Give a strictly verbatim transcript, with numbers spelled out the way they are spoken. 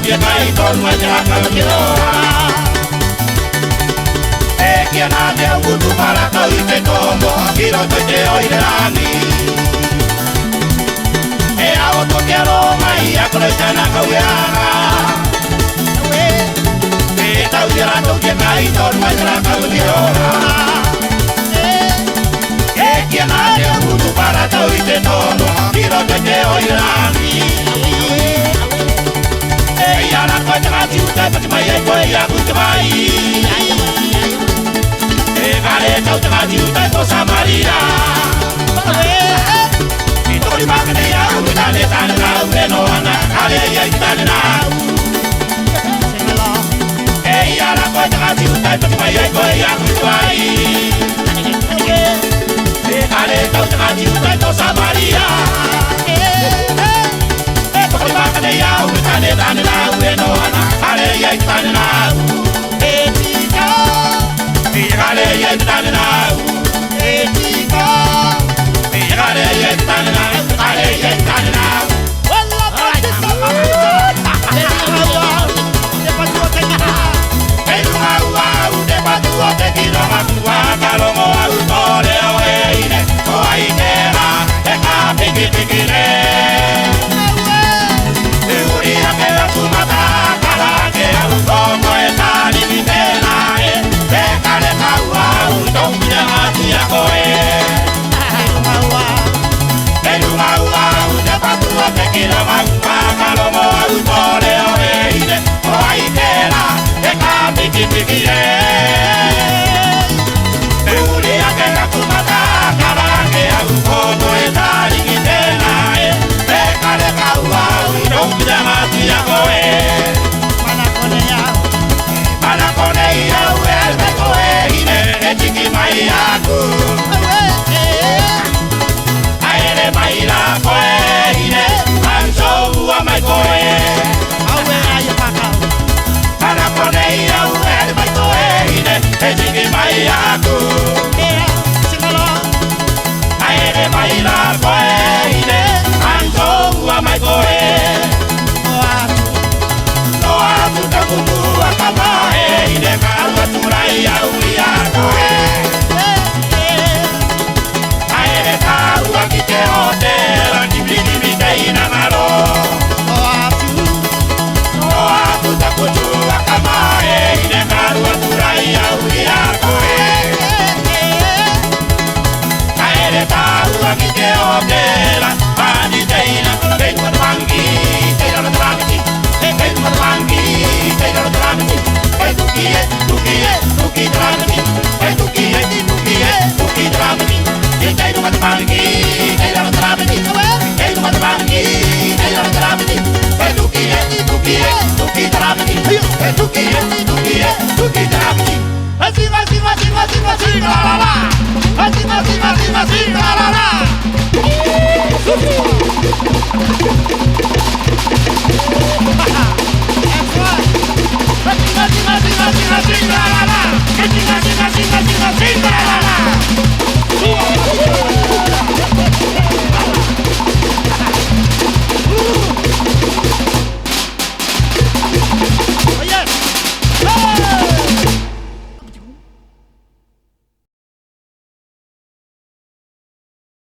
Ke kai tonu e te rākau ki roa. E kī ā nā te aukū tū para kau i te tomo, ki roto i te oire rangi. E ao to te aro mai a kore te ana kau e ara. E tau i a rātou ke kai tonu e te rākau ki roa. E kī ā nā te aukū tū para kau i te tomo, ki roto i te oire rangi. E i a rā koe te ŋā Jiu, tae pati mai ai koe i a ku te vai. E kare tau te ŋā Jiu, tae ko Samaria. I tori maka te i a u, tane tane nā u e nō ana, kare i a i tane nā u. E i a rā koe te ŋā Jiu, tae pati mai ai koe i a ku te vai. E kare tau te ŋā Jiu, tae ko Samaria. E tokoni maka te i a u, tane tane nā u e nō ana, kare i a i tane nā u. E tika. E kare i a i tane nā u. E tika. E kare i a i tane nā u, kare i a i tane nā u. Ei ruŋa uau, te patu o te kī roa. Ei ruŋa uau, te patu o te kī roa, kua ka roŋo au to reo e ine, ko ai te rā, e ka piki piki rē. E uri ake aku mata, kara ake au to koe tari ni te rā e, e kare ka uau, to kuia mati a koe. Ei ruŋa uau, te patu o te kī roa, kua ka roŋo au to reo e ine, ko ai te rā, e ka piki piki rē. E uri ake aku mata, kara ake au to koe tari ni te rā e, e kare ka uau, to kuia mati a koe. Mana kone i a u e, mana kone i a u e, te koe ine, e tiki mai aku. Aere mai rā koe ine, an so ua mai koe. Aue ai e paka. Mana kone i a u e, aere mai koe ine, e tiki mai aku. Aere mai rā koe ine, an so ua mai koe. Noa atu taku tua kama e ine, ka ua turai au i a koe. Aere ka ua ki te hotela, ki pini mi te ina ŋaro. Noa atu taku tua kama e ine, ka ua turai au i a koe. Aere ka ua ki te hotela, mani te ina, te ina te mangi, te ina te mangi, te ina te mangi, te ina te mangi, e tuki e, tuki e, tuki te mangi, e tuki e, tuki e, tuki te mangi, te ina te mangi, te ina te mangi, te ina te mangi, te ina te mangi, e tuki e, tuki e, tuki te mangi, e tuki e, tuki e, tuki te mangi. Así, así, así, así, así, la, la, la. Así, así, así, así, la, la, la.